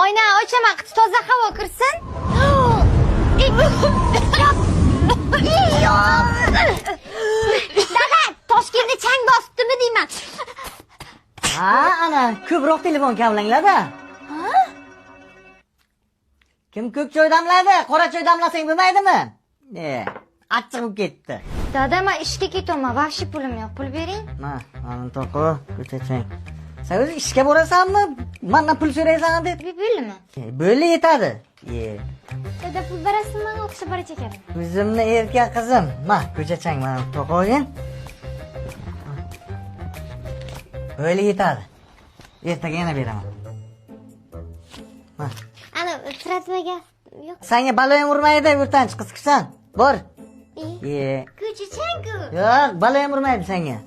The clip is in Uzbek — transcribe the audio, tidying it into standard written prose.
Oyna ochaman, qiti toza havo kirsin. Dada, Toshkentda chang bosibdimi deyman. Ha, ana, ko'proq telefon kavlanglar-da. Ha? Kim ko'k choy damladi? Qora choy damlasang bo'lmaydimi? Achchiq bo'lib ketdi. Dada, men ishga ketaman, vahshiy pulim yo'q. Pul bering. Ma, mana to'qi, ko'chachang. Sen o'zi ishga borasanmi? Mendan pul so'raysan deb. Bo'ldimi? Bo'ldi, yetadi. Dada, pul berasizmi menga o'qishga bora chekarim. O'zimni erka qizim. Ma, ko'chachang, mana to'qi olgin. Bo'ldi, yetadi. Ertaga yana beraman. Ma. Ana, tratvaga yo'q. Senga balo ham urmaydi, o'rtanchi qiz kisan. Bor. Ko'chachang-ku. Yo'q, balo ham urmaydi senga.